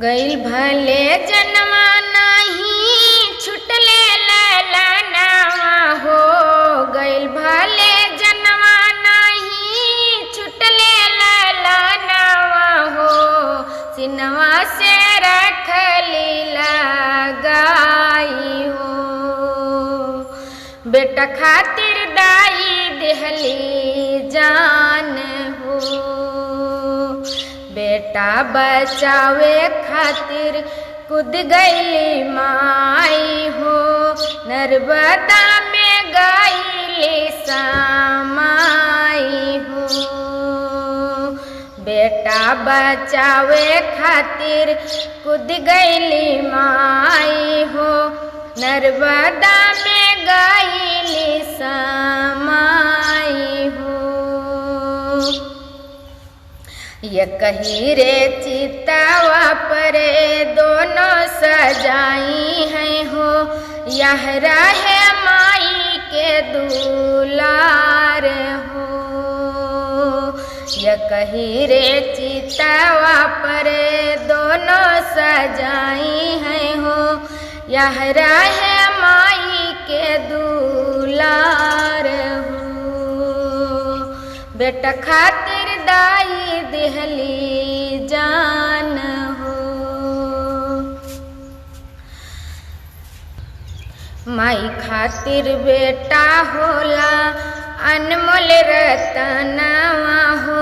गइल भले जनवा नाही छुटले ललनावा हो, गइल भले जनवा नाही छुटले ललनावा हो, सिनवा से रखली लगाई हो, बेटा खातिर दाई देहली जान हो, बेटा बचावे खातिर कूद गईली माई हो, नर्मदा में गईली समाई हो, बेटा बचावे खातिर कूद गईली माई हो, नर्मदा में गईली समाई हो। ये कही रे चितावा परे दोनों सजाई हैं हो, यह रहे माई के दुलार हो, ये कही रे चितावा परे दोनों सजाई हैं हो, यह रहे माई के दुलार हो, बेटा खातिर दाई देहली जान हो। माई खातिर बेटा होला अनमोल रतनवा हो,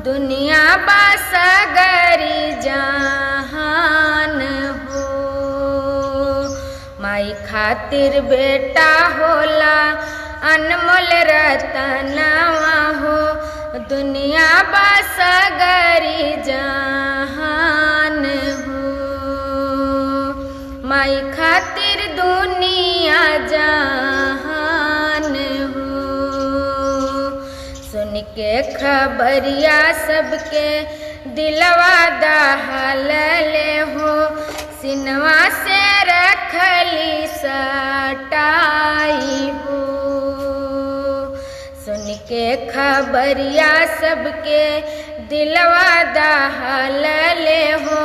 दुनिया बासगरी जहान हो, माई खातिर बेटा होला अनमोल रतनवा हो, दुनिया बासगरी जहान हो, माई खातिर दुनिया जहान हो। सुन के खबरिया सबके दिलवा दहल ले हो, सिनवा से रखली सटाई हो, सुन के खबरिया सबके दिलवा दहल ले हो,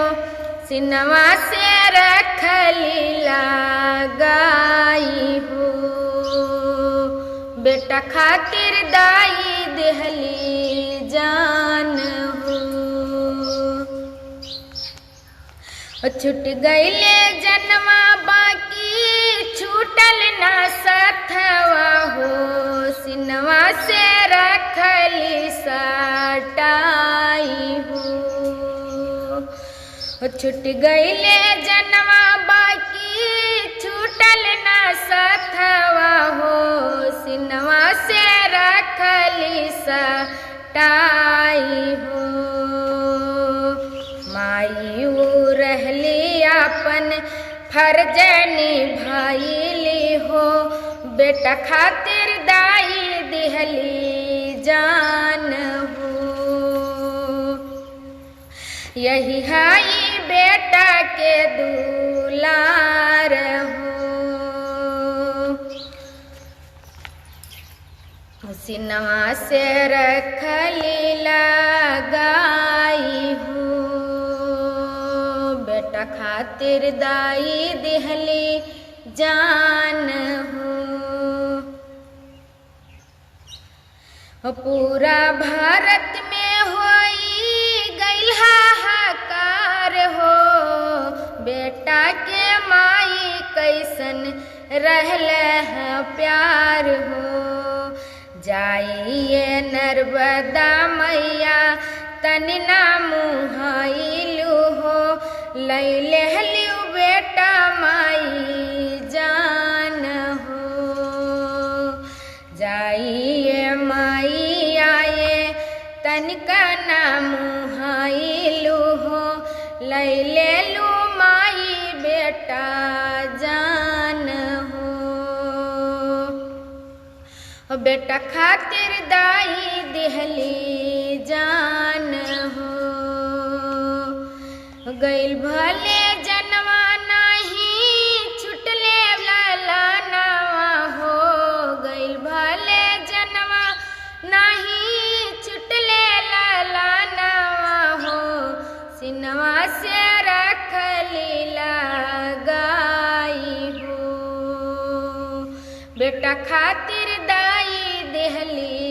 सिनवा से रखली लगाई हो, बेटा खातिर दाई देहली जान हो। छूट गईले जनवा बाकी छूटल ना सथवा हो, सिनवा से रखली सटाई हो, छूट गईले जनवा बाकी छूटल ना सथवा हो, सिनवा से रखली सटाई हो, माई ऊ रहली अपन फर्ज निभाईली हो, बेटा खातिर दाई दिहली जान हो, यही हाई बेटा के दुलार हो, सिनवा से रखली लगाई हो, बेटा खातिर दाई दिहली जान हो। पूरा भारत में होई गइल हाहाकार हो, बेटा के माई कैसन रहले हैं प्यार हो, जाइए नर्मदा मैया तनि ना मुहाइलू हो, लई लेहलिउ बेटा माई जान हो, जाइए माई आए तनिका ना मुहाइलू हो, लई लेलू माई बेटा जान हो, बेटा खातिर दाई देहली जान हो। गइल भले जनवा नाही छुटले ललनावा हो, गइल भले जनवा नाही छुटले ललनावा हो, सिनवा से रख दिहली लगाई हो। बेटा खातिर दाई देहली